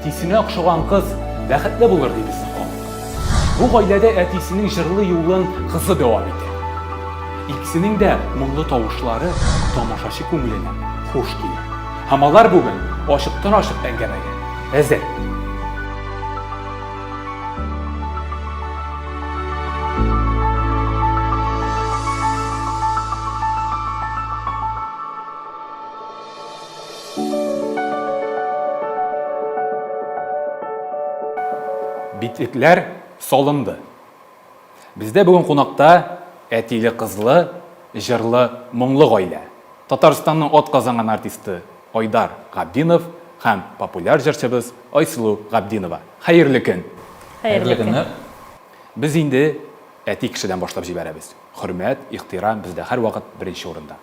Әтисенә охшаган кыз бәхетле булыр, ди безнең халык. Бу гаиләдә әтисенең җырлы юлын кызы дәвам итә. Икесенең дә моңлы тавышлары тамашачы күңеленә хуш килә. Һәм алар бүген ачыктан-ачык әңгәмәгә әзер. Битлекләр салынды. Бездә бүген кунакта әтиле-кызлы, җырлы, моңлы гаилә. Татарстанның атказанган артисты Айдар Габдинов һәм популяр җырчыбыз Айсылу Габдинова. Хәерле көн! Хәерле көннәр! Без инде әти кешедән башлап җибәрәбез. Хөрмәт, ихтирам бездә һәрвакыт беренче урында.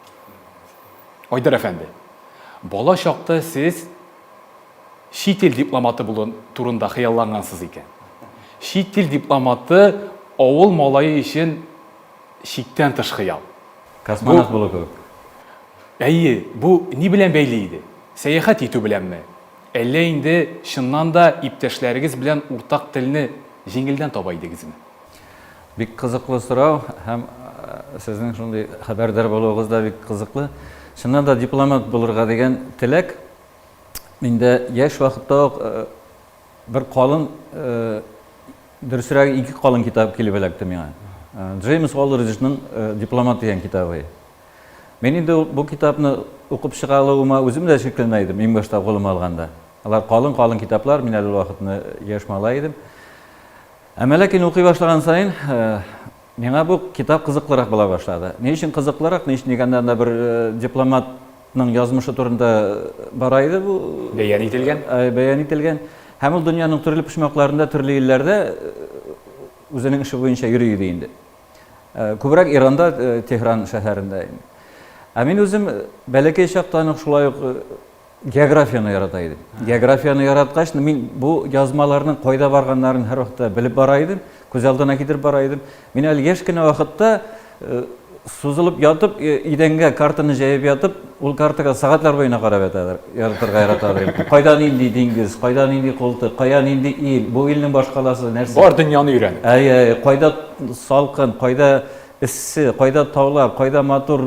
Айдар әфәнде, бала чакта сез чит ил дипломаты булу турында хыяллангансыз икән. Чит ил дипломаты авыл малае өчен чиктән тыш хыял. Космонавт булу кебек. Әйе, бу ни белән бәйле иде? Сәяхәт итү беләнме? Әллә инде чыннан да иптәшләрегез белән уртак телне җиңелдән таба идегезме? Бик кызыклы сорау һәм сезнең шундый хәбәрдар булуыгыз да бик кызыклы. Чыннан да дипломат булырга дигән теләк миндә яшь вакытта ук бер калын, дөресрәге ике калын китап килеп эләкте миңа. Джеймс Олриджның Дипломат дигән китабы. Мин инде бу китапны укып чыга алуыма үзем дә шикләнә идем, иң башта кулыма алганда. Алар калын-калын китаплар, мин әле ул вакытны яшь малай идем. Әмма ләкин укый башлаган саен миңа бу китап кызыклырак була башлады. Ни өчен кызыклырак? Ни өчен дигәндә, анда бер дипломатның язмышы турында бара иде бу. Бәян ителгән. Бәян ителгән. Һәм ул дөньяның төрле почмакларында, төрле илләрдә үзенең эше буенча йөри иде инде. Күбрәк Иранда, Тегеран шәһәрендә инде. Ә мин үзем бәләкәй чактан ук шулай ук Географияне ярата идем. Географияне яраткач, мин бу язмаларның кайда барганнарын һәрвакытта белеп бара идем, күз алдына китереп бара идем. Мин әле яшь кенә вакытта э, сузылып ятып, э, идәнгә картаны җәеп ятып, ул картага сәгатьләр буена карап ятадыр, ятырга яратадыр идем. Кайда нинди диңгез, кайда нинди култык, кая нинди ил, бу илнең башкаласы нәрсә. Бар дөньяны өйрәнеп. Әй, әй, кайда салкын, кайда Эссе, кайда таулар, кайда матур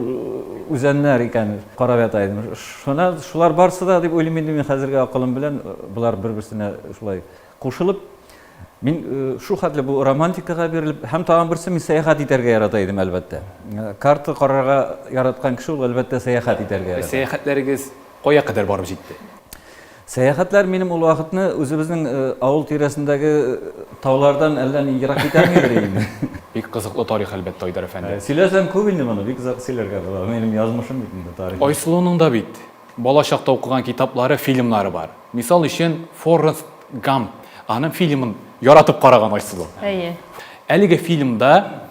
үзәннәр икән, карап ята идем. Шуна, шулар барсы да дип уйлыйм инде мин хәзерге акылым белән, болар бер-берсенә шулай кушылып, мин шул хәтле бу романтикага бирелеп, һәм тагын берсе мин сәяхәт итәргә ярата идем, әлбәттә. Карта карарга яраткан кеше ул, әлбәттә, сәяхәт итәргә ярата. Сәяхәтләрегез кая кадәр барып җитте? Сәяхәтләр минем ул вакытны үзебезнең авыл тирәсендәге таулардан әллә ни ерак китәмидер инде. Бик кызыклы тарих, әлбәттә, Айдар әфәнде. Сөйләсәм күп инде моны, бик озак сөйләргә була. Минем язмышым бит инде тарих. Айсылуның да бит бала чакта укыган китаплары, фильмнары бар. Мисал өчен, Форрест Гамп. Аның фильмын яратып караган Айсылу. Әйе. Әлеге фильмда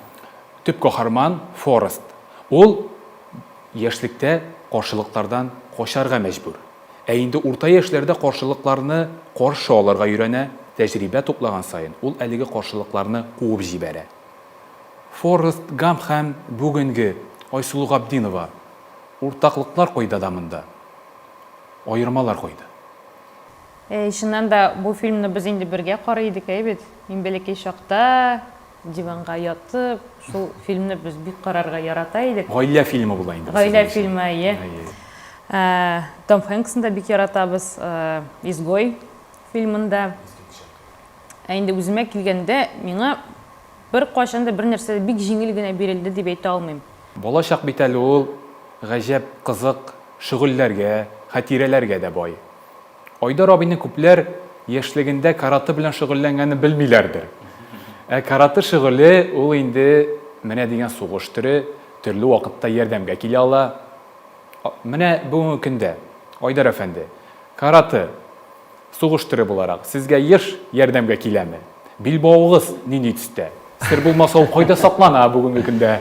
төп каһарман Форрест. Ул яшьлектә каршылыклардан качарга мәҗбүр. Ә инде урта яшьләрдә каршылыкларны каршы алырга өйрәнә, тәҗрибә туплаган саен ул әлеге каршылыкларны куып җибәрә. Форрест Гамп һәм бүгенге Айсылу Габдинова, уртаклыклар кайда да монда? Аермалар кайда? Әй, чыннан да, бу фильмны без инде бергә карый идек, әй бит. Мин бәләкәй чакта, диванга ятып, шул фильмны без бик карарга ярата идек. Гаилә фильмы була инде. Гаилә фильмы, әйе. Том Хэнксны да бик яратабыз. Изгой фильмында. Ә инде үземә килгәндә, миңа бер кайчан да бер нәрсә дә бик җиңел генә бирелде дип әйтә алмыйм. Балачак бит әле ул гаҗәп кызык шөгыльләргә, хатирәләргә дә бай. Айдар абыйны күпләр яшьлегендә каратэ белән шөгыльләнгәнен белмиләрдер. Ә каратэ шөгыле ул инде менә дигән сугыш төре, төрле вакытта ярдәмгә килә ала. Менә бүгенге көндә, Айдар әфәнде, каратэ, сугыш төре буларак, сезгә еш ярдәмгә киләме? Билбавыгыз нинди төстә? Сер булмаса, ул кайда саклана бүгенге көндә?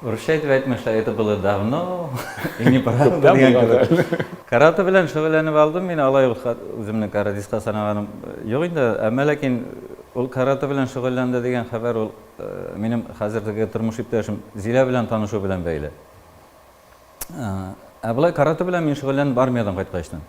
Русча итеп әйтмешли, это было давно и неправда дигән кебек. Каратэ белән шөгыльләнеп алдым мин, алай ук үземне каратистка санаганым юк инде. Әмма ләкин ул каратэ белән шөгыльләнде дигән хәбәр ул минем хәзерге тормыш иптәшем Зилә белән танышу белән бәйле. Ә болай каратэ белән мин шөгыльләндем армиядән кайткачтан.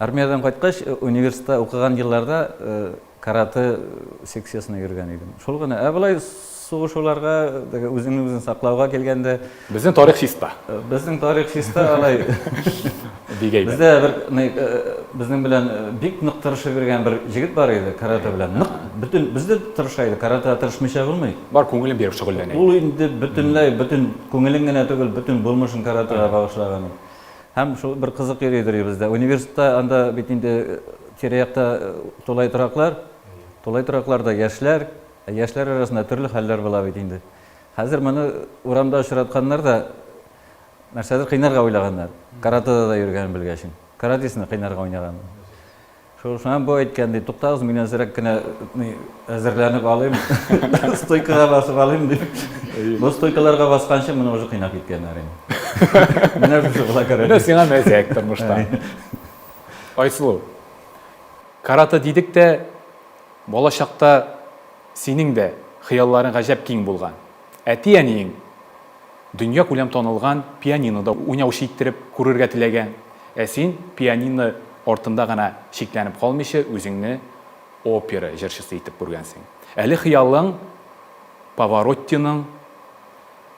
Армиядән кайткач, университетта укыган елларда каратэ секциясенә йөргән идем. Шул гына. Ә болай сугышуларга, теге үзеңне үзең саклауга килгәндә. Безнең тарих чиста. Безнең тарих чиста, алай. Бик әйбәт. Бездә бер, ни, безнең белән бик нык тырышып йөргән бер җегет бар иде, каратэ белән. Нык, бөтен, без дә тырыша идек, каратэга тырышмыйча булмый. Бар күңелен биреп шөгыльләнә. Ул инде бөтенләй, бөтен күңелен генә түгел, бөтен булмышын каратэга багышлаган иде. Һәм шул бер кызык йөридер бездә. Университетта анда бит инде тирә-якта тулай тораклар, тулай торакларда яшьләр, ә яшьләр арасында төрле хәлләр була бит инде. Хәзер моны урамда очратканнар да нәрсәдер кыйнарга уйлаганнар. Каратэда да йөргәнен белгәчен. Каратистны кыйнарга уйнаган. Шул шуннан бу әйткән ди, туктагыз, мин әзрәк кенә ни әзерләнеп алыйм, стойкага басып алыйм дип. Бу стойкаларга басканчы моны уже кыйнап киткәннәр инде. Менә шушы була каратист. Менә сиңа мәзәк тормышта. Айсылу, каратэ дидек тә, балачакта синең дә хыялларың гаҗәп киң булган. Әти-әниең дөньякүләм танылган пианинода уйнаучы иттереп күрергә теләгән, ә син пианино артында гына чикләнеп калмыйча үзеңне опера җырчысы итеп күргәнсең. Әле хыялың Павароттиның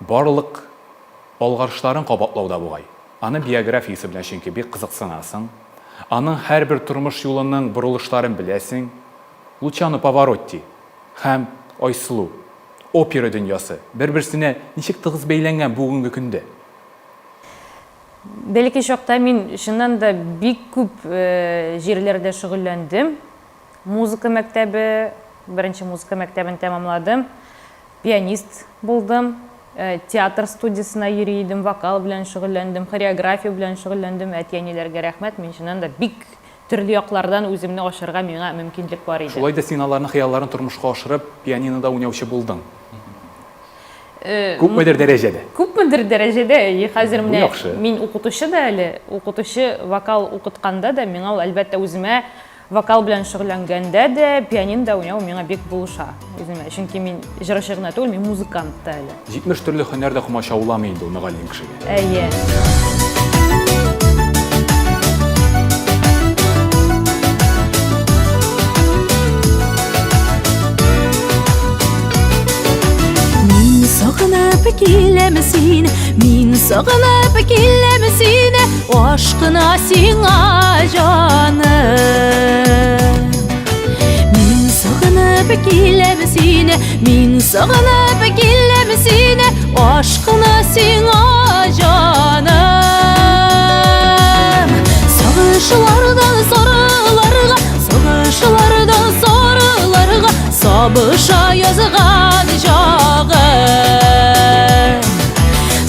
барлык алгарышларын кабатлауда бугай. Аның биографиясе белән чөнки бик кызыксынасың, аның һәрбер тормыш юлының борылышларын беләсең. Лучано Паваротти һәм Айсылу Опера дөньясы бер-берсенә ничек тыгыз бәйләнгән бүгенге көндә? Бәләкәй чакта мин чыннан да бик күп җирләрдә шөгыльләндем. Музыка мәктәбе, беренче музыка мәктәбен тәмамладым. Пианист булдым. Театр студиясенә йөри идем, вокал белән шөгыльләндем, хореография белән шөгыльләндем. Әти-әниләргә рәхмәт, мин чыннан да бик Төрле яклардан үземне ачарга миңа мөмкинлек бар иде. Шулай да син аларның хыялларын тормышка ашырып, пианинода уйнаучы булдың. Күпмедер дәрәҗәдә. Күпмедер дәрәҗәдә, әйе. Хәзер менә мин укытучы да әле. Укытучы вокал укытканда да миңа ул, әлбәттә, үземә вокал белән шөгыльләнгәндә дә пианинода уйнау миңа бик булыша үземә. Чөнки мин җырчы гына түгел, мин музыкант та әле. 70 төрле һөнәр дә комачауламый инде ул мөгаллим кешегә. Әйе. Мин сагынып киләм сине, мин сагынып киләм сине, ашкына сиңа җаным. Мин сагынып киләм сине, мин сагынып киләм сине, Ашкына сиңа җаным. Сагышлардан сарыларга, сагышлардан сарыларга сабыша язган чагым.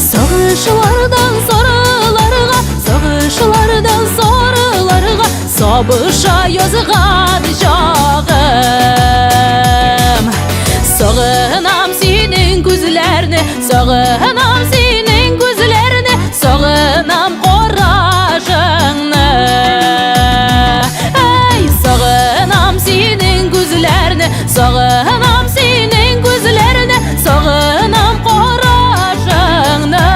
Сагышлардан сарыларга, сагышлардан сарыларга сабыша язган чагым. Сагынам синең күзләрне, сагынам синең күзләрне, сагынам карашыңны. Әй, сагынам синең күзләрне, сагынам синең күзләрне, сагынам карашыңны.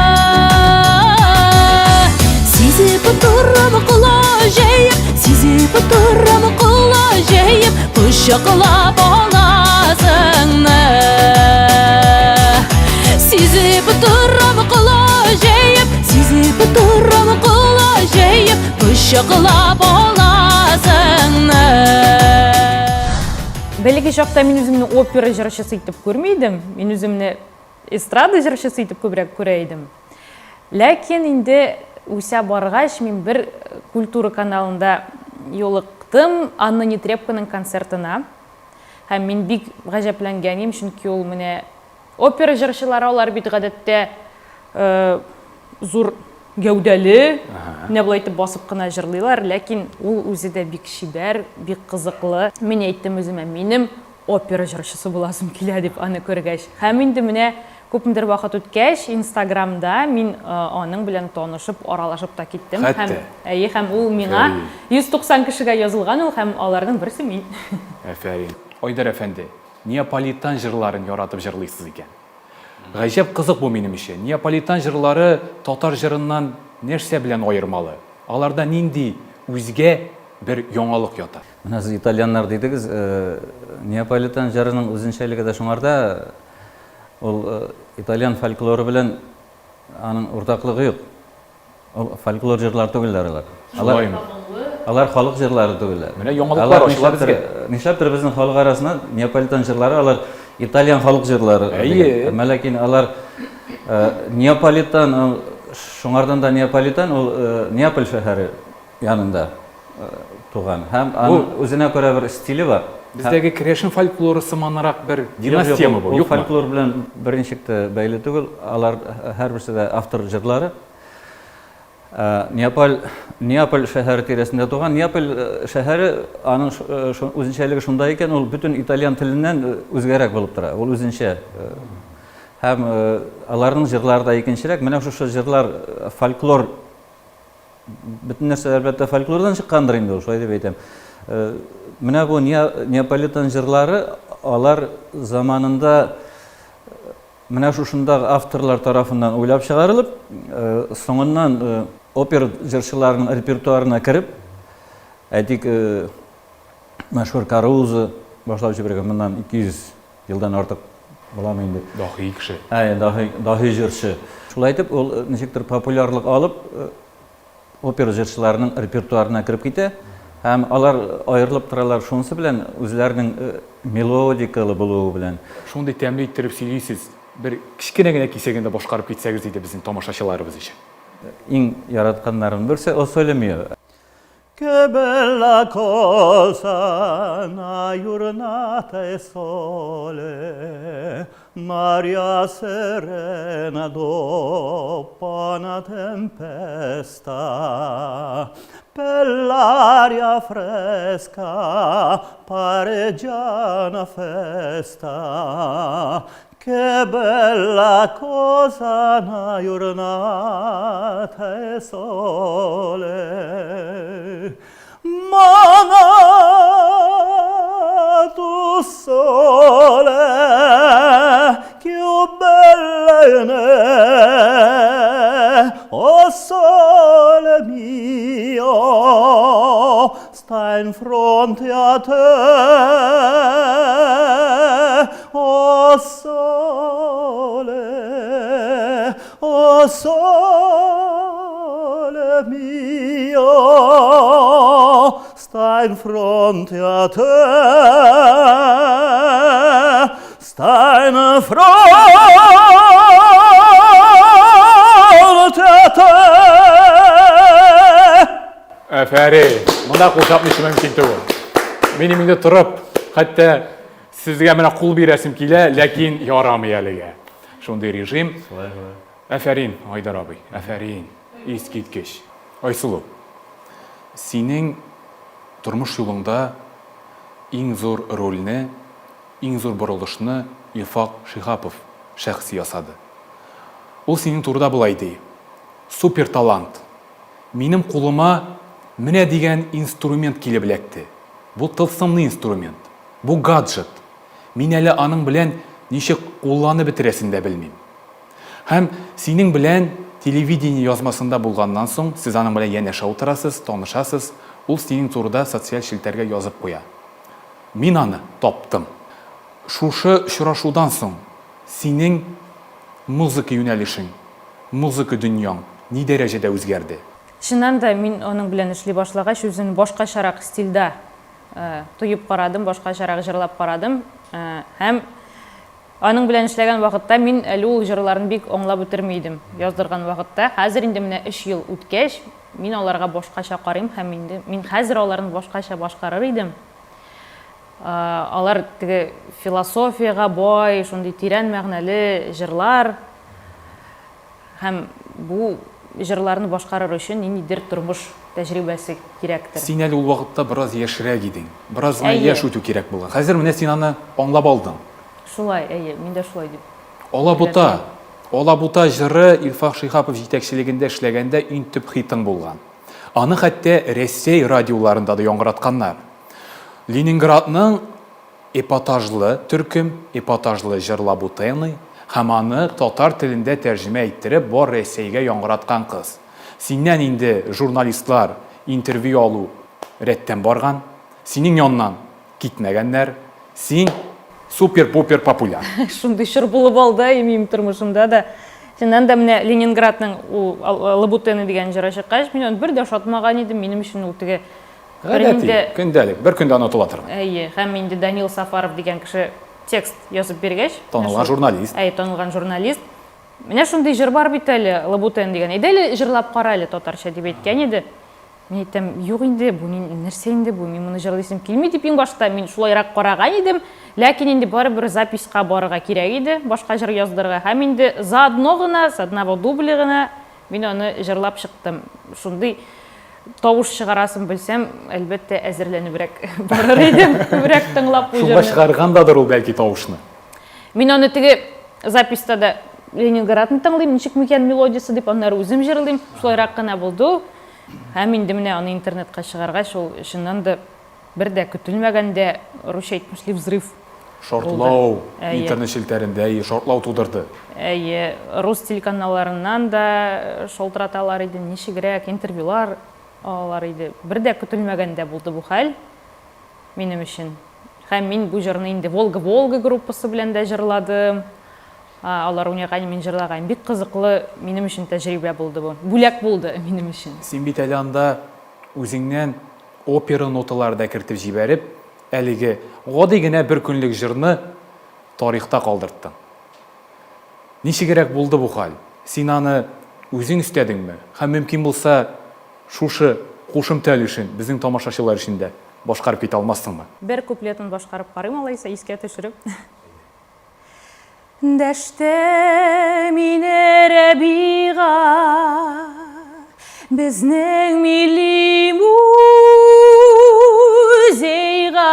Сизеп торам колак җәеп, сизеп торам колак җәеп, Кочаклап аласыңны. Сизеп торам колак җәеп, сизеп торам колак җәеп, кочаклап аласыңны. Бәләкәй чакта мин үземне опера җырчысы итеп күрми идем. Мин үземне эстрада җырчысы итеп күбрәк күрә идем. Ләкин инде үсә баргач, мин бер Культура каналында юлыктым Анна Нетребконың концертына. Һәм мин бик гаҗәпләнгән идем, чөнки ул менә опера җырчылары алар бит гадәттә зур гәүдәле, менә болай итеп басып кына җырлыйлар, ләкин ул үзе дә бик чибәр, бик кызыклы. Мин әйттем үземә, минем опера җырчысы буласым килә дип аны күргәч. Һәм инде менә күпмедер вакыт үткәч, Инстаграмда мин аның белән танышып, аралашып та киттем. Хәтта? Һәм, әйе, һәм ул миңа 190 кешегә язылган ул һәм аларның берсе мин. Афәрин. Айдар әфәнде, неаполитан җырларын яратып җырлыйсыз икән. Гаҗәп кызык бу минем өчен. Неаполитан җырлары татар җырыннан нәрсә белән аермалы? Аларда нинди үзгә? бер яңалык ята. Менә сез итальяннар дидегез. Неаполитан җырының үзенчәлеге дә шуңарда, ул итальян фольклоры белән аның уртаклыгы юк. Ул фольклор җырлар түгелләр алар. Шулаймы? Алар халык җырлары түгелләр. Менә яңалыклар ачыла безгә. Нишләптер безнең халык арасында неаполитан җырлары алар итальян халык җырлары. Әйе. Әмма ләкин алар неаполитан, шуңардан да неаполитан ул Неаполь шәһәре янында туган. Һәм аның үзенә күрә бер стиле бар. Бездәге керәшен фольклоры сыманрак бер династияме бу, юкмы? Фольклор белән берничек тә бәйле түгел. Алар һәрберсе дә автор җырлары. Неаполь, Неаполь шәһәре тирәсендә туган. Неаполь шәһәре аның үзенчәлеге шунда икән, ул бөтен итальян теленнән үзгәрәк булып тора. Ул үзенчә. Һәм аларның җырлары да икенчерәк. Менә шушы җырлар фольклор бөтен нәрсә әлбәттә фольклордан чыккандыр инде ул, шулай дип әйтәм. Менә бу неаполитан җырлары алар заманында Менә шушындагы авторлар тарафыннан уйлап чыгарылып, соңыннан опера җырчыларының репертуарына кереп, әйтик, мәшһүр Карузо башлап җибәргән, моннан 200 елдан артык буламы инде. Даһи кеше. Әйе, даһи, даһи җырчы. Шулай итеп, ул ничектер популярлык алып, опера җырчыларының репертуарына кереп китә һәм алар аерылып торалар шунысы белән, үзләренең мелодикалы булуы белән. Шундый тәмле иттереп сөйлисез, бер кечкенә генә кисәген дә башкарып китсәгез иде безнең тамашачыларыбыз өчен. Иң яратканнарым берсе О соле мио. Che bella cosa 'na jurnata 'e sole, N'aria serena doppo 'na tempesta, Pe' ll'aria fresca pare già 'na festa, Che bella cosa 'na jurnata 'e sole. Ma n'atu sole cchiù bello 'e me, 'O sole mio sta 'nfronte a te. O sole, o sole mio, sta 'nfronte a te, sta 'nfronte a te. Афәрин! Монда кул чапмыйча мөмкин түгел. Минем инде торып, хәтта сезгә менә кул бирәсем килә, ләкин ярамый әлегә. Шундый режим. Шулай, шулай. Афәрин, Айдар абый, афәрин. Искиткеч. Айсылу, синең тормыш юлыңда иң зур рольне, иң зур борылышны Илфак Шиһапов шәхесе ясады. Ул синең турыда болай ди, Супер талант. Минем кулыма менә дигән инструмент килеп эләкте. Бу тылсымлы инструмент. Бу гаджет. Мин әле аның белән ничек кулланып бетерәсен дә белмим. Һәм синең белән телевидение язмасында булганнан соң, сез аның белән янәшә утырасыз, танышасыз, ул синең турыда социаль челтәргә язып куя. Мин аны таптым. Шушы очрашудан соң синең музыка юнәлешең, музыка дөньяң ни дәрәҗәдә үзгәрде? Чыннан да, мин аның белән эшли башлагач, үзен башкачарак стильдә тоеп карадым, башкачарак җырлап карадым. Һәм аның белән эшләгән вакытта мин әле ул җырларны бик аңлап бетерми идем, яздырган вакытта. Хәзер инде менә өч ел үткәч, мин аларга башкача карыйм һәм инде мин хәзер аларны башкача башкарыр идем. Алар теге философиягә бай, шундый тирән мәгънәле җырлар. Һәм бу җырларны башкарыр өчен ниндидер тормыш тәҗрибәсе кирәктер. Син әле ул вакытта бераз яшьрәк идең. Бераз гына яшь үтү кирәк булган. Хәзер менә син аны аңлап алдың. Шулай, әйе, мин дә шулай дип. Алабута. Алабута җыры Илфак Шиһапов җитәкчелегендә эшләгәндә иң төп хитың булган. Аны хәтта Рәсәй радиоларында да яңгыратканнар. Ленинградның Эпатажлы төркем, эпатажлы җыр Лабутены һәм аны татар телендә тәрҗемә иттереп бар Рәсәйгә яңгыраткан кыз. Синнән инде журналистлар интервью алу рәттән барган, синең яннан китмәгәннәр, син супер-пупер популяр. Шундый чор булып алды әй минем тормышымда да. Чыннан да менә Ленинградның ул Лабутены дигән җыры чыккач, мин аны бер дә ошатмаган идем, минем өчен ул теге Гадәти, көндәлек, бер көндә онытыла торган. Әйе, һәм инде Данил Сафаров дигән кеше текст язып биргәч, Танылган журналист. Әйе, танылган журналист. Менә шундый җыр бар бит әле, Лабутен дигән. Әйдә әле җырлап кара әле татарча дип әйткән иде. Мин әйтәм, юк инде, бу нәрсә инде бу, мин моны җырлыйсым килми дип иң башта мин шулайрак караган идем. Ләкин инде барыбер записька барырга кирәк иде, башка җыр яздырырга. Һәм инде заодно гына, с одного дубля гына мин аны җырлап чыктым. Шундый тавыш чыгарасын белсәм, әлбәттә, әзерләнебрәк барыр идем, күбрәк тыңлап бу җырны. Шуңа чыгаргандадыр ул бәлки тавышны. Мин аны теге записта да Ленинградны тыңлыйм, ничек микән мелодиясе дип, аннары үзем җырлыйм. Шулайрак кына булды ул. Һәм инде менә аны интернетка чыгаргач, ул чыннан да бер дә көтелмәгәндә, русча әйтмешли, взрыв булды. Шартлау, интернет челтәрендә, әйе, шартлау тудырды. Әйе, рус телеканалларыннан да шалтыраталар иде, ничегрәк, интервьюлар алалар иде. Бер дә көтелмәгәндә булды бу хәл минем өчен. Һәм мин бу җырны инде Волга-Волга группасы белән дә җырладым. Алар уйнаган, мин җырлаган. Бик кызыклы минем өчен тәҗрибә булды бу. Бүләк булды минем өчен. Син бит әле анда үзеңнән опера ноталары да кертеп җибәреп, әлеге гади генә бер көнлек җырны тарихта калдырттың. Ничегрәк булды бу хәл? Син аны үзең өстәдеңме? Һәм мөмкин булса, шушы кушымта өлешен безнең тамашачылар өчен дә башкарып китә алмассыңмы? Бер куплетын башкарып карыйм алайса, искә төшереп. Дәште мине Рәбига, безнең милли музейга.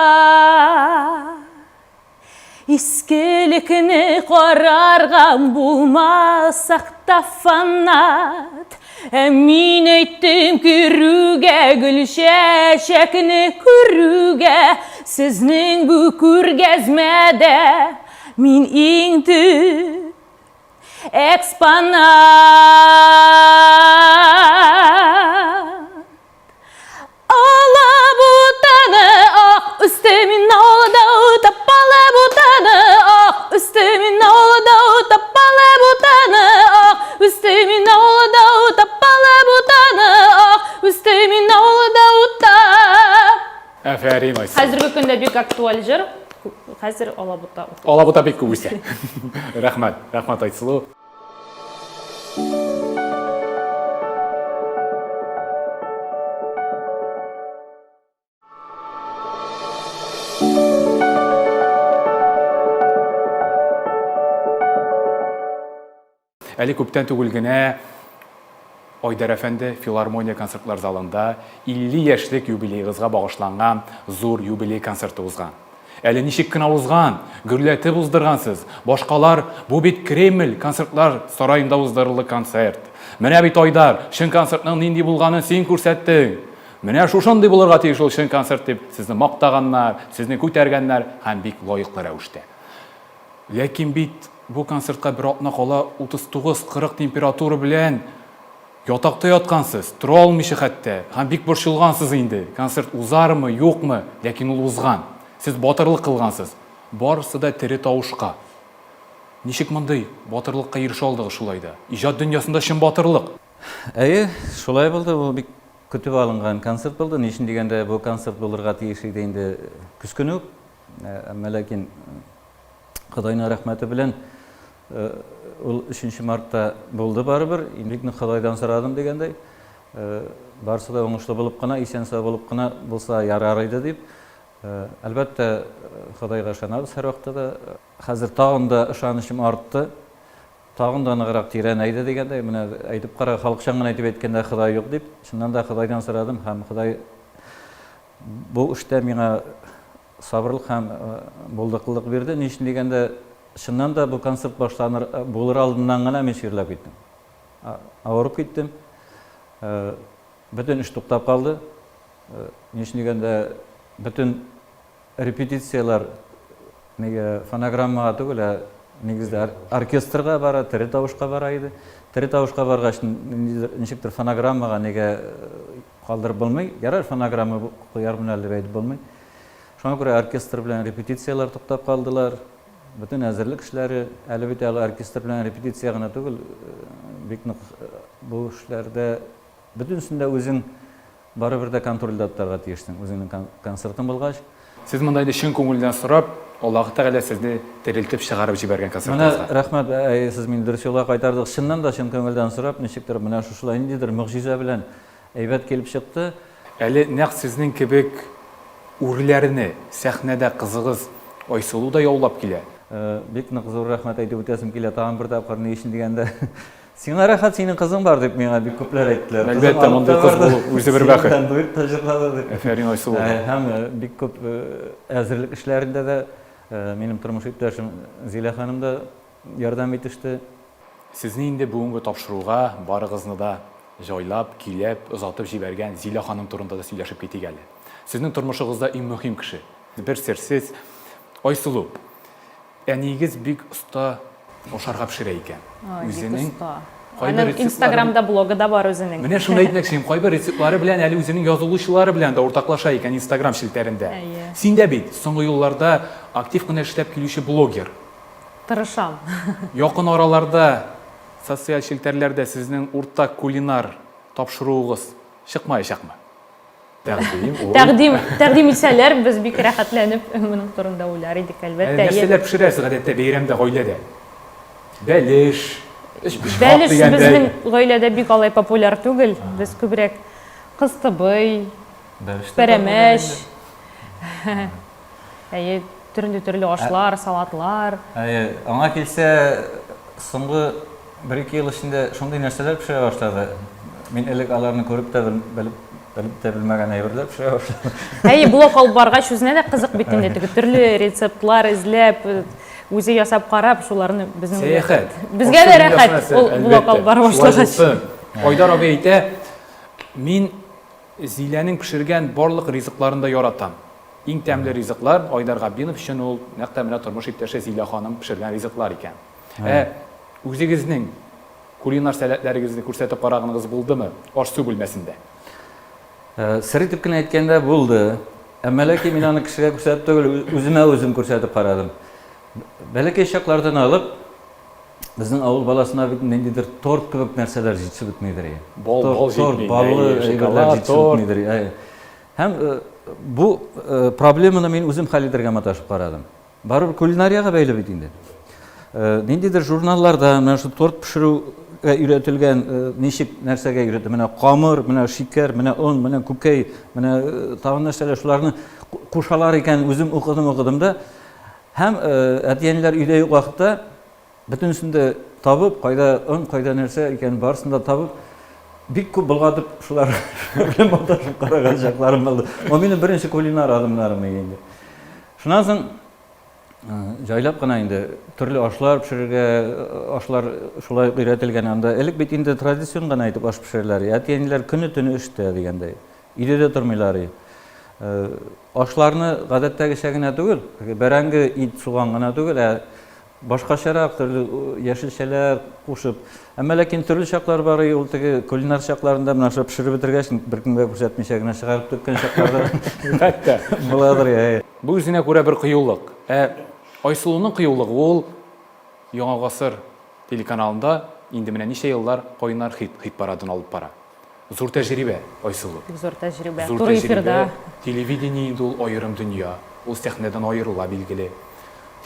Искелекне карарга булмасак та фанат, Ә мин әйттем керүгә, гөлчәчәкне күрүгә, Сезнең бу күргәзмәдә мин иң төп экспонат. Алабутаны ак үсте мин авылда утап, алабутаны ак үсте мин авылда утап, алабутаны ак үсте мин авылда утап, алабутаны ак үсте мин авылда утап. Афәрин, Айсылу. Хәзерге көндә бик актуаль җыр. Хәзер алабута. Алабута бик күп үсә. Рәхмәт, рәхмәт, Айсылу. Әле күптән түгел генә Айдар әфәнде филармония концертлар залында 50 яшьлек юбилеегызга багышланган зур юбилей концерты узган. Әле ничек кенә узган, гөрләтеп уздыргансыз. Башкалар, бу бит Кремль концертлар сараенда уздырылды концерт. Менә бит Айдар, чын концертның нинди булганын син күрсәттең. Менә шушындый булырга тиеш ул чын концерт дип, сезне мактаганнар, сезне күтәргәннәр һәм бик лаеклы рәвештә. Ләкин бит бу концертка бер атна кала 39-40 температура белән Ятакта яткансыз, тора алмыйча хәтта, һәм бик борчылгансыз инде, концерт узармы, юкмы, ләкин ул узган. Сез батырлык кылгансыз. Барысы да тере тавышка. Ничек мондый батырлыкка ирешә алдыгыз шулай да? Иҗат дөньясында чын батырлык. Әйе, шулай булды. Ул бик көтеп алынган концерт булды. Ни өчен дигәндә, бу концерт булырга тиеш иде инде көз көне үк. Әмма ләкин Ходайның рәхмәте белән ул өченче мартта булды барыбер. Бик нык Ходайдан сорадым дигәндәй. Барысы да уңышлы булып кына, исән-сау булып кына булса ярар иде дип. Әлбәттә, Ходайга ышанабыз һәрвакытта да. Хәзер тагын да ышанычым артты. Тагын да ныграк тирәнәйде дигәндәй. Менә әйтеп кара, халыкчан гына итеп әйткәндә, Ходай юк дип. Чыннан да Ходайдан сорадым һәм Ходай бу эштә миңа Сабырлык һәм булдыклылык бирде. Ни өчен дигәндә, чыннан да бу концерт башланыр, булыр алдыннан гына мин чирләп киттем. Авырып киттем. Бөтен эш туктап калды. Ни өчен дигәндә, бөтен репетицияләр нигә фонограммага түгел, ә нигездә оркестрга бара, тере тавышка бара иде. Тере тавышка баргач, ничектер фонограммага нигә. калдырып булмый. Ярар, фонограмма куярмын әле дип әйтеп булмый. Шуңа күрә оркестр белән репетицияләр туктап калдылар. Бөтен әзерлек эшләре, әле бит әле оркестр белән репетиция генә түгел, бик нык бу эшләрдә бөтенесен дә үзең барыбер дә контрольдә тотарга тиешсең, үзеңнең концертың булгач. Сез монда инде чын күңелдән сорап, Аллаһы Тәгалә сезне терелтеп чыгарып җибәргән концертыгызга. Менә рәхмәт, әйе, сез мине дөрес юлга кайтардыгыз. Чыннан да чын күңелдән сорап, ничектер менә шушылай ниндидер могҗиза белән әйбәт килеп чыкты. Әле нәкъ сезнең кебек үрләрне сәхнәдә кызыгыз Айсылу да яулап килә. Бик нык зур рәхмәт әйтеп үтәсем килә тагын бер тапкыр, ни өчен дигәндә, сиңа рәхәт, синең кызың бар, дип миңа бик күпләр әйттеләр. Әлбәттә, мондый кыз булу үзе бер бәхет. Синең белән дуэт та җырлады дип. Афәрин Айсылуга. Һәм бик күп әзерлек эшләрендә дә минем тормыш иптәшем Зилә ханым да ярдәм итеште. Сезне инде бүгенге тапшыруга барыгызны да җайлап, көйләп, озатып җибәргән Зилә ханым турында да сөйләшеп китик әле. Сезнең тормышыгызда иң мөһим кеше. Бер серсез, Айсылу, әниегез бик оста ашарга пешерә икән. Ой, бик оста. Аның Инстаграмда блогы да бар үзенең. Менә шуны әйтмәкче идем, кайбер рецептлары белән әле үзенең язылучылары белән дә уртаклаша икән Инстаграм челтәрендә. Син дә бит соңгы елларда актив кына эшләп килүче блогер. Тырышам. Якын араларда социаль челтәрләрдә сезнең уртак кулинар тапшыруыгыз чыкмаячакмы? Тәкъдим ул. Тәкъдим, тәкъдим итсәләр, без бик рәхәтләнеп моның турында уйлар идек, әлбәттә. Ә нәрсәләр пешерәсез гадәттә бәйрәмдә гаиләдә? Бәлеш, өчпочмак Бәлеш дигәндәй. безнең гаиләдә бик алай популяр түгел. Без күбрәк кыстыбый, пәрәмәч. Әйе, төрле-төрле ашлар, салатлар. Әйе, аңа килсә, соңгы бер-ике ел эчендә шундый нәрсәләр пешерә башлады. Мин элек аларны күреп тә белеп, белеп тә белмәгән әйберләр пешерә башлады. Әйе, блог алып баргач үзенә дә кызык бит инде, теге төрле рецептлар эзләп, үзе ясап карап, шуларны безнең Сәяхәт. Безгә дә рәхәт ул блог алып бара башлагач. Айдар абый әйтә, мин Зиләнең пешергән барлык ризыкларын да яратам. Иң тәмле ризыклар Айдар Габдинов өчен ул нәкъ тә менә тормыш иптәше Зилә ханым пешергән ризыклар икән. Ә үзегезнең кулинар сәләтләрегезне күрсәтеп караганыгыз булдымы аш-су бүлмәсендә? Сер итеп кенә әйткәндә, булды. Әмма ләкин мин аны кешегә күрсәтеп түгел, үземә үзем күрсәтеп карадым. Бәләкәй чаклардан алып, безнең авыл баласына бит ниндидер торт кебек нәрсәләр җитешеп бетмидер. Бал, бал торт, баллы әйберләр җитешеп бетмидер. Һәм бу проблеманы мин үзем хәл итәргә маташып карадым. Барыбер кулинариягә бәйле бит инде. Ниндидер журналларда менә шул торт пешерүгә өйрәтелгән, ничек нәрсәгә өйрәтә, менә камыр, менә шикәр, менә он, менә күкәй, менә тагын нәрсәләр, шуларны кушалар икән, үзем укыдым, укыдым да. Һәм әти-әниләр өйдә юк вакытта Бөтенесен дә табып, кайда он, кайда нәрсә икәнен барысын да табып, бик күп болгатып, шулар белән маташып караган чакларым булды. Бу минем беренче кулинар адымнарым иде инде. Шуннан соң җайлап кына инде төрле ашлар пешерергә, ашлар шулай ук өйрәтелгән анда. Элек бит инде традицион гына итеп аш пешерәләр. Әти-әниләр көне-төне эштә дигәндәй. Өйдә дә тормыйлар. Ашларны гадәттәгечә генә түгел, бәрәңге, ит, суган гына түгел, ә Башкачарак, төрле яшелчәләр кушып. Әмма ләкин төрле чаклар бар, и ул теге кулинар чакларында менә шулай пешереп бетергәч, беркемгә күрсәтмичә генә чыгарып төккән чаклар да Хәтта. буладыр, әйе. Бу үзенә күрә бер кыюлык. Ә Айсылуның кыюлыгы ул Яңа гасыр телеканалында инде менә ничә еллар Кайнар хит хит-парадын алып бара. Зур тәҗрибә, Айсылу. Бик зур тәҗрибә. Зур Туры тәҗрибә. эфирда. Телевидение инде ул аерым дөнья. Ул сәхнәдән аерыла, билгеле.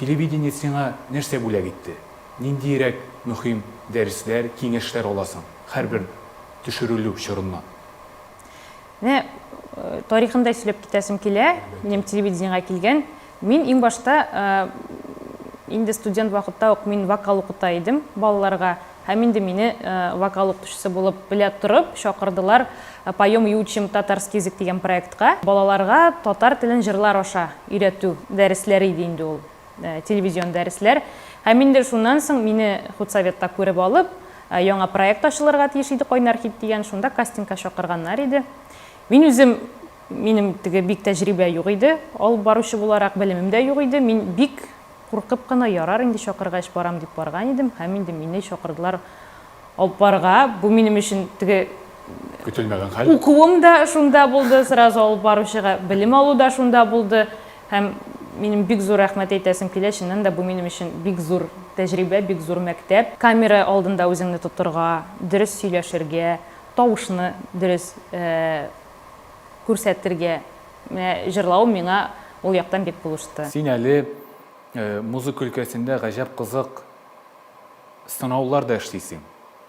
Телевидение сиңа нәрсә бүләк итте? Ниндиерәк мөһим дәресләр, киңәшләр аласың һәрбер төшерелү чорыннан? Менә тарихын да сөйләп китәсем килә. Минем телевидениегә килгән. Мин иң башта инде студент вакытта ук мин вокал укыта идем балаларга. Һәм инде мине вокал укытучысы булып белә торып чакырдылар Поем и учим татарский язык дигән проектка. Балаларга татар телен җырлар аша өйрәтү дәресләре иде инде ул, телевизион дәресләр. Һәм инде шуннан соң мине худсоветта күреп алып, яңа проект ачылырга тиеш иде Кайнар хит дигән, шунда кастингка чакырганнар иде. Мин үзем, минем теге бик тәҗрибә юк иде, алып баручы буларак белемем дә юк иде. Мин бик Куркып кына, ярар инде чакыргач барам дип барган идем, һәм инде мине чакырдылар алып барырга. Бу минем өчен теге Көтелмәгән хәл. Укуым да шунда булды, сразу алып баручыга белем алу да шунда булды. Һәм минем бик зур рәхмәт әйтәсем килә, чыннан да бу минем өчен бик зур тәҗрибә, бик зур мәктәп. Камера алдында үзеңне тотырга, дөрес сөйләшергә, тавышны дөрес күрсәтергә. Менә җырлавым миңа ул яктан бик булышты. Син әле музыка өлкәсендә гаҗәп кызык сынаулар да эшлисең.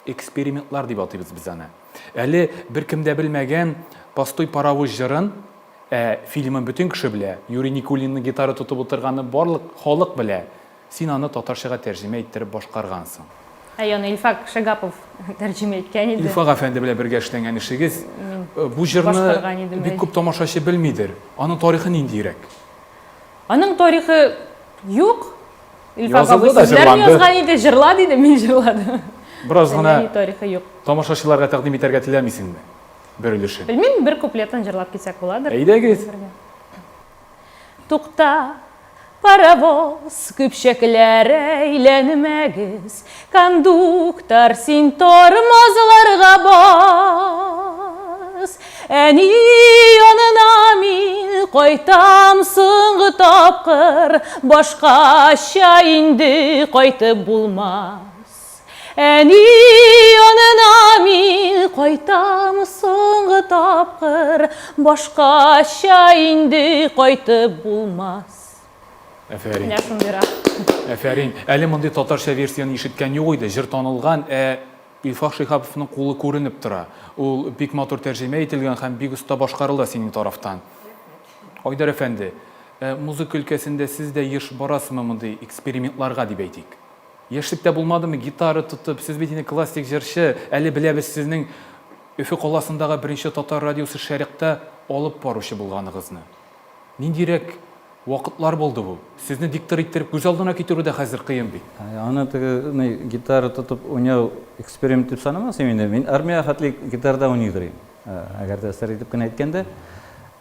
Экспериментлар дип атыйбыз без аны. Әле беркем дә белмәгән Постой, паровоз җырын, ә фильмын бөтен кеше белә, Юрий Никулинның гитара тотып утырганны барлык халык белә, син аны татарчага тәрҗемә иттереп башкаргансың. Әйе, аны Илфак Шигапов тәрҗемә иткән иде. Илфак әфәнде белән бергә эшләнгән эшегез. Бу җырны бик күп тамашачы белмидер. Аның тарихы ниндиерәк? Аның тарихы юк. Илфак абый сүзләрен язган иде, җырла диде, мин җырладым. Бераз гына тарихы юк. Тамашачыларга тәкъдим итәргә теләмисеңме? Бер өлешен. Белмим, бер куплетын җырлап китсәк буладыр. Әйдәгез. Тукта, паровоз, көпчәкләр әйләнмәгез, Кондуктор, син тормозларга бас. Әни янына мин кайтам соңгы тапкыр, Башкача инде кайтып булмас. Әни янына мин кайтам соңгы тапкыр, Башкача инде кайтып булмас. Әфәрин. Менә шундыйрак. Әфәрин. Әле мондый татарча версияне ишеткән юк иде. Җыр танылган, ә Илфак Шиһаповның кулы күренеп тора. Ул бик матур тәрҗемә ителгән һәм бик оста башкарыла синең тарафтан. Айдар әфәнде, ә музыка өлкәсендә сез дә еш барасызмы мондый экспериментларга дип әйтик? Яшьлектә булмадымы гитара тотып, сез бит инде классик җырчы, әле беләбез сезнең Өфе каласындагы беренче татар радиосы Шәрекъта алып баручы булганыгызны. Ниндирәк вакытлар булды бу? Сезне диктор иттереп күз алдына китерү дә хәзер кыен бит. Аны теге ни гитара тотып уйнау эксперимент дип санамас идем инде. Мин армиягә хәтле гитарада уйный идем. Әгәр дә сер итеп кенә әйткәндә.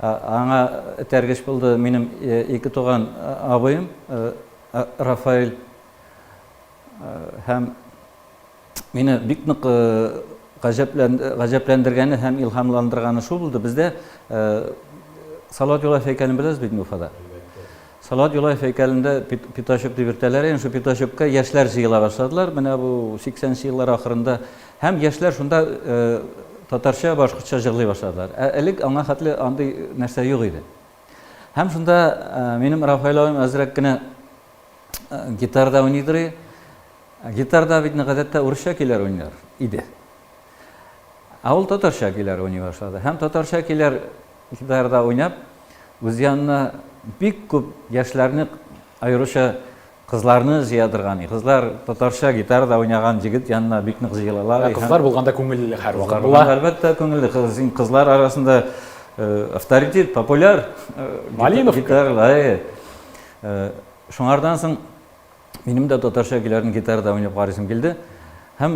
Аңа этәргеч булды минем ике туган абыем Рафаэль һәм Мине бик нык гаҗәпләндергәне һәм илһамландырганы шул булды, бездә Салават Юлаев һәйкәлен беләсез бит инде Уфада. Салават Юлаев һәйкәлендә пятачок дип йөртәләр, инде шул пятачокка яшьләр җыела башладылар, менә бу 80 нче еллар ахырында. Һәм яшьләр шунда татарча, башкортча җырлый башладылар. Ә элек аңа хәтле андый нәрсә юк иде. Һәм шунда минем Рафаэль абыем әзрәк кенә гитарада уйныйдыр иде. Гитарда бит гадәттә урысча көйләр уйныйлар иде. Ә ул татарча көйләр уйный башлады. Һәм татарча көйләр гитарада уйнап, үз янына бик күп яшьләрне, аеруча кызларны җыя торган. Кызлар татарча гитарада уйнаган җегет янына бик нык җыелалар. Ә кызлар булганда күңелле һәрвакыт була. Әлбәттә, күңелле. Син кызлар арасында авторитет, популяр. Малиновка. Гитаралар. Шуңардан соң Минем дә татарча көйләрне гитарада уйнап карыйсым килде. Һәм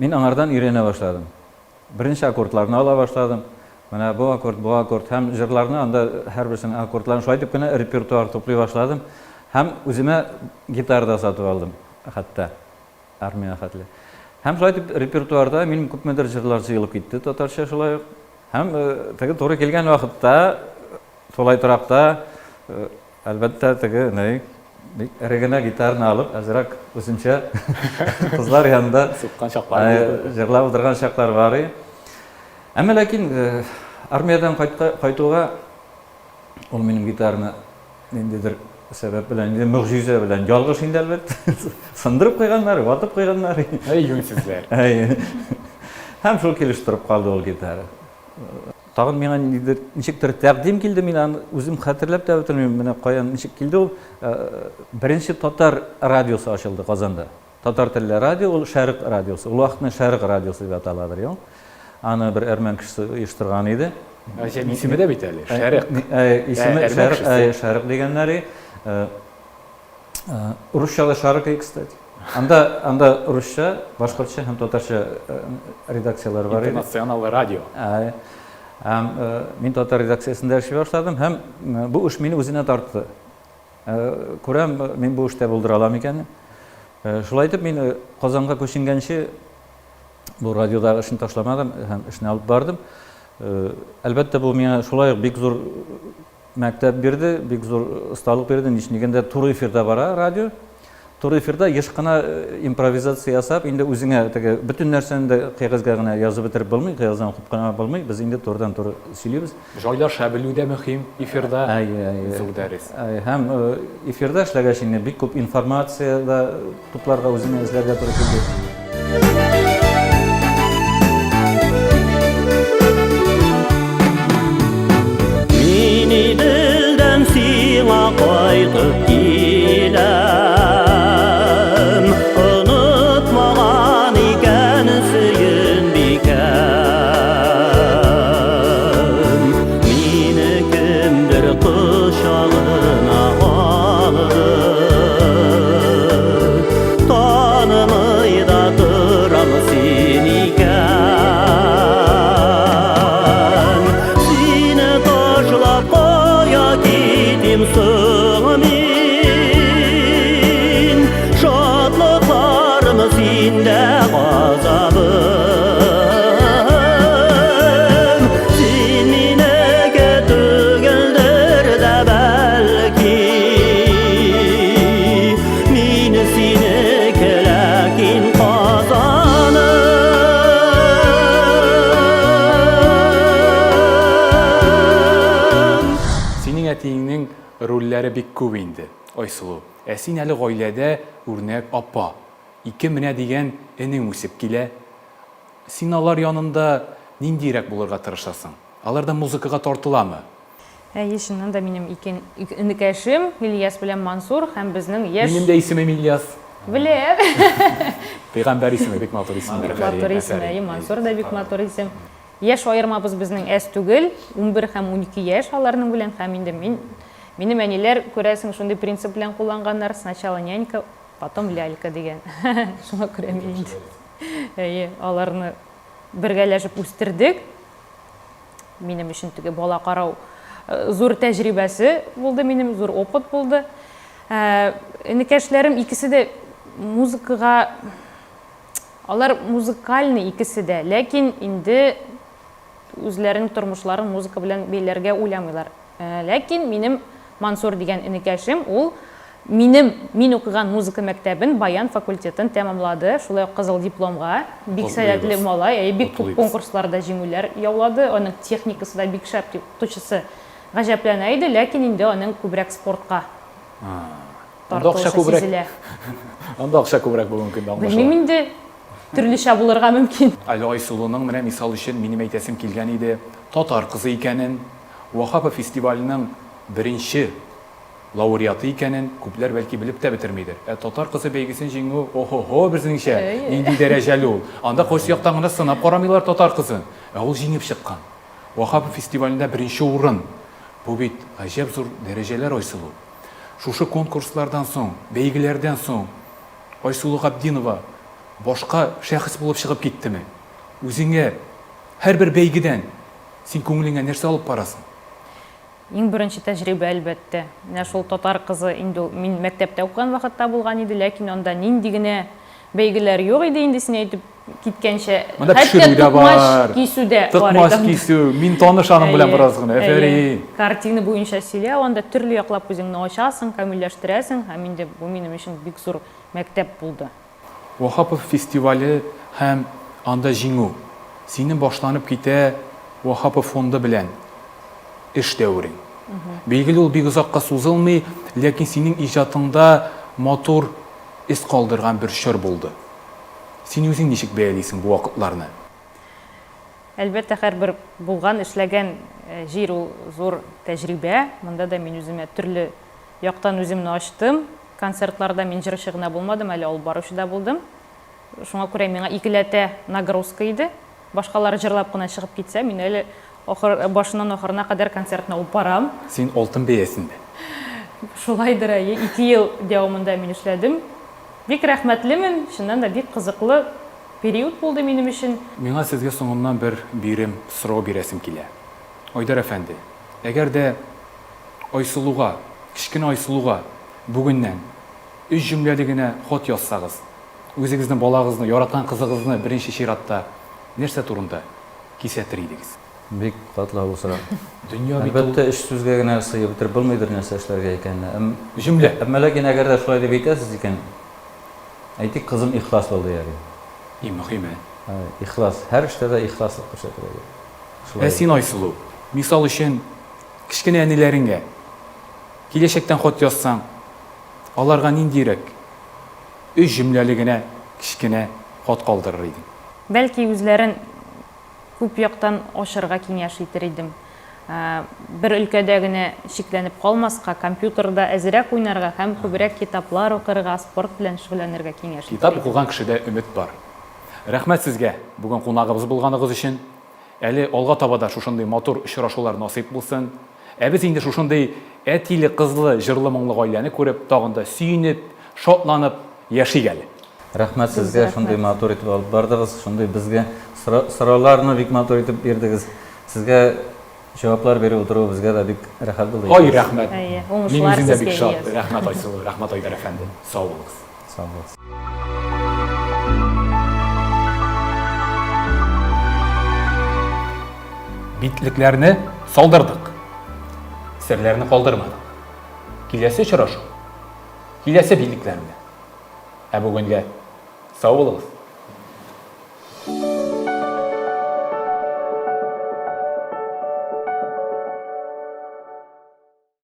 мин аңардан өйрәнә башладым. Беренче аккордларны ала башладым. Менә бу аккорд, бу аккорд һәм җырларны анда һәрберсенең аккордларын шулай итеп кенә репертуар туплый башладым. Һәм үземә гитара да сатып алдым хәтта армиягә хәтле. Һәм шулай итеп репертуарда минем күпмедер җырлар җыелып китте татарча шулай ук. Һәм теге туры килгән вакытта тулай торакта Әлбәттә, теге, ни, бик эре генә гитараны алып, әзрәк үзенчә кызлар янында суккан чаклар булды. Җырлап утырган чаклар бар иде. Әмма ләкин армиядән кайтуга ул минем гитараны ниндидер сәбәп белән, инде могҗиза белән, ялгыш инде әлбәттә, сындырып куйганнар, ватып куйганнар. Әй, юньсезләр. Әй. Һәм шул килеш торып калды ул гитара. Тагын миңа ниндидер, ничектер тәкъдим килде, мин аны үзем хәтерләп тә бетермим, менә каян, ничек килде ул. Беренче татар радиосы ачылды Казанда. Татар телле радио, ул Шәрык радиосы. Ул вакытны Шәрык радиосы дип аталадыр, юк. Аны бер әрмән кешесе оештырган иде. Гаҗәп исеме дә бит әле, Шәрык. Исеме Шәрык, Шәрык дигәннәре. Русча да Шарык, кстати. Анда, анда русча, башкортча һәм татарча редакцияләр бар иде. Интернационал радио. Һәм мин татар редакциясендә эшли башладым һәм бу эш мине үзенә тартты. Күрәм, мин бу эштә булдыра алам икән. Шулай итеп мин Казанга күченгәнче Бу радиодагы эшне ташламадым һәм эшне алып бардым. Әлбәттә, бу миңа шулай ук бик зур мәктәп бирде, бик зур осталык бирде. Ничек дигәндә, туры эфирда бара радио. Туры эфирда еш кына импровизация ясап, инде үзеңә теге бөтен нәрсәне дә кәгазьгә генә язып бетереп булмый, кәгазьдән укып кына булмый. Без инде турыдан-туры сөйлибез. Җайлаша белү дә мөһим эфирда. Әйе, әйе. Зур дәрес. Әйе, һәм эфирда эшләгәч инде бик күп информация дә тупларга, үзеңә эзләргә туры килде. Мин Иделдән сиңа кайтып киләм, Онытмаган икән Сөембикәм. Мине кемдер кочагына алды, Танымый да торам син икән. Сине ташлап кая китим соң мин? Шатлыкларым синдә газабым. Син минеке түгелдер дә бәлки. Мин синеке, ләкин Казаным. Синең әтиеңнең рольләре бик күп инде, Айсылу. Ә син әле гаиләдә үрнәк апа. Ике менә дигән энең үсеп килә. Син алар янында ниндиерәк булырга тырышасың? Алар да музыкага тартыламы? Әйе, чыннан да минем ике энекәшем, Ильяс белән Мансур һәм безнең яшь. Минем дә исемем Ильяс. Беләм. Пәйгамбәр исеме, бик матур исем. Бик матур исем, әйе, Мансур да бик матур исем. Яшь аермабыз безнең әз түгел, 11 һәм 12 яшь аларның белән һәм инде мин, минем әниләр, күрәсең, шундый принцип белән кулланганнар, сначала нянька, потом лялька дигән. Шуңа күрә мин инде, әйе, аларны бергәләшеп үстердек. Минем өчен теге бала карау зур тәҗрибәсе булды минем, зур опыт булды. Энекәшләрем икесе дә музыкага, алар музыкальный икесе дә, ләкин инде үзләренең тормышларын музыка белән бәйләргә уйламыйлар. Ләкин минем Мансур дигән энекәшем, ул минем, мин укыган музыка мәктәбен, баян факультетын тәмамлады, шулай ук кызыл дипломга. Бик сәләтле малай, әйе, бик күп конкурсларда җиңүләр яулады, аның техникасы да бик шәп дип укытучысы гаҗәпләнә иде, ләкин инде аның күбрәк спортка тартылышы сизелә. Анда акча күбрәк бүгенге көндә, аңлашыла. Белмим инде, төрлечә булырга мөмкин. Әле Айсылуның менә мисал өчен минем әйтәсем килгән иде, татар кызы икәнен, Ваһапов фестиваленең беренче лауреаты икәнен күпләр бәлки белеп тә бетермидер. Ә Татар кызы бәйгесен җиңү, оһо-һо, безнеңчә, нинди дәрәҗәле ул. Анда кайсы яктан гына сынап карамыйлар татар кызын, ә ул җиңеп чыккан. Ваһапов фестивалендә беренче урын. Бу бит гаҗәп зур дәрәҗәләр, Айсылу. Шушы конкурслардан соң, бәйгеләрдән соң Айсылу Габдинова башка шәхес булып чыгып киттеме? Үзеңә һәрбер бәйгедән Син күңелеңә нәрсә алып барасың? Иң беренче тәҗрибә, әлбәттә. Менә шул Татар кызы инде ул мин мәктәптә укыган вакытта булган иде, ләкин анда нинди генә бәйгеләр юк иде инде син әйтеп киткәнчә. Монда Хәтта пешерү дә токмач бар. кисү дә бар иде Токмач анда. кисү. Мин таныш аның белән Әйе, бераз гына. әйе. Әфәрин. Картина буенча сөйләү, анда төрле яклап үзеңне ачасың, камилләштерәсең һәм инде бу минем өчен бик зур мәктәп булды. Ваһапов фестивале һәм анда җиңү. Синең башланып китә Ваһапов фонды белән эш дәверең. Билгеле, ул бик озакка сузылмый, ләкин синең иҗатыңда матур эз калдырган бер чор булды. Син үзең ничек бәялисең бу вакытларны? Әлбәттә, һәрбер булган, эшләгән җир ул зур тәҗрибә. Монда да мин үземә төрле яктан үземне ачтым. Концертларда мин җырчы гына булмадым, әле алып баручы да булдым. Шуңа күрә миңа икеләтә нагрузка иде. Башкалар җырлап кына чыгып китсә, мин әле ахыр, башыннан ахырына кадәр концертны алып барам. Син алтын бәясендә. Шулайдыр, әйе. Ике ел дәвамында мин эшләдем. Бик рәхмәтлемен, чыннан да бик кызыклы период булды минем өчен. Миңа сезгә соңыннан бер бирем, сорау бирәсем килә. Айдар әфәнде, әгәр дә Айсылуга, кечкенә Айсылуга бүгеннән өч җөмләле генә хат язсагыз, Үзегезнең балагызны, яраткан кызыгызны беренче чиратта нәрсә турында кисәтер идегез? Бик катлаулы сорау. Дөнья бит ул. Әлбәттә, өч сүзгә генә сыеп бетереп булмыйдыр нәрсә эшләргә икәнне. Җөмлә. Әмма ләкин әгәр дә шулай дип әйтәсез икән, әйтик, кызым ихлас бул дияр идем. Иң мөһиме. Ихлас. Һәр эштә дә ихласлык күрсәтергә кирәк. Ә син, Айсылу, мисал өчен, кечкенә әниләреңә киләчәктән хат язсаң, аларга ниндирәк өч җөмләле генә кечкенә хат калдырыр идең? Бәлки, үзләрен күп яктан ачарга киңәш итер идем. Бер өлкәдә генә чикләнеп калмаска, компьютерда әзрәк уйнарга һәм күбрәк китаплар укырга, спорт белән шөгыльләнергә киңәш итер Китап идем. укыган кешедә өмет бар. Рәхмәт сезгә, бүген кунагыбыз булганыгыз өчен. Әле алга таба да шушындый матур очрашулар насыйп булсын. Ә без инде шушындый әтиле-кызлы, җырлы-моңлы гаиләне күреп, тагын да сөенеп, шатланып яшик әле. Рәхмәт сезгә, шундый матур итеп алып бардыгыз, шундый безгә сорауларны бик матур итеп бирдегез. Сезгә җаваплар биреп утыру безгә дә бик рәхәт булды. Ай, рәхмәт. Әйе, Мин уңышлар үзем дә бик сезгә, шат. Ильяс. Рәхмәт, Айсылу, рәхмәт, Айдар әфәнде. Сау булыгыз. Сау булыгыз. Битлекләрне салдырдык. Серләрне калдырмадык. Киләсе очрашу, киләсе битлекләр белән. Ә бүгенгә сау булыгыз.